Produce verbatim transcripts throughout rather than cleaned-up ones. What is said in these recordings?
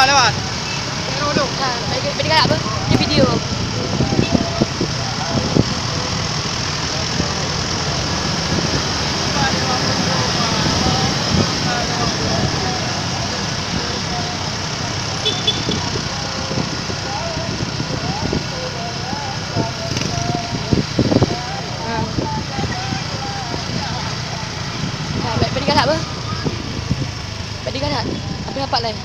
Lewat. Ha, beda, beda galak apa? Di video. Ha. Ha, beda galak apa? Beda galak. Apa dapat lain?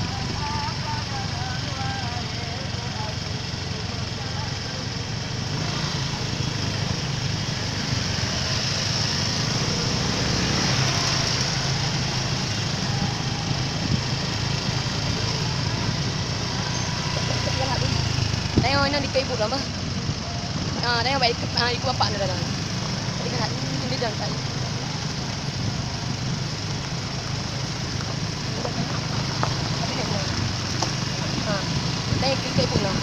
Tengok ina di kaibu lah, bah. Ah, tengok baik, ah, ikut bapak ni dalam. Tadi kan ada, ini dah tak. Ha, tadi ke, ke ibu lah.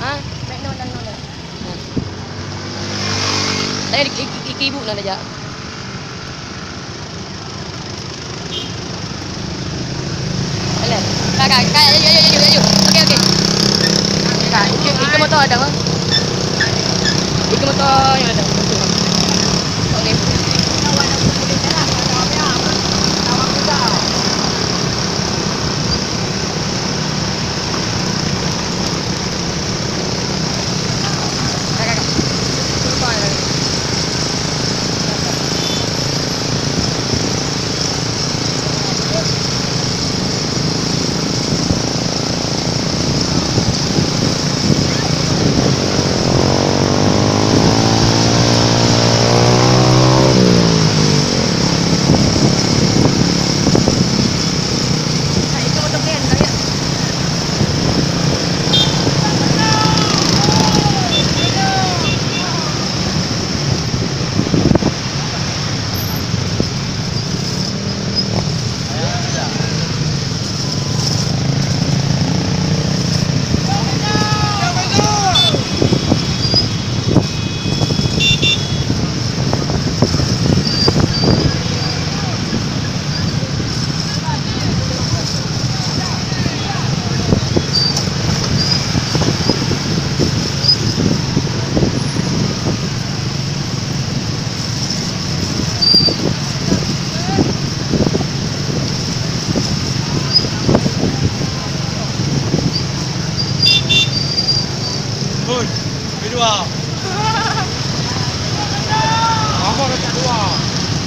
Ha, baik, no, no, no, no. Ha. Tadi ke, ke, ke ibu lah dah jak. Alah. Ka, ka, ka, laju, laju, laju, laju. Okey, okey. Ka, ikut, ikut motor ada, ha? Ikut motor yang ada. Okey. Hoi, kedua. Apa kata dua? Ha.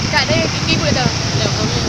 Kat dia gigi pun tak tahu.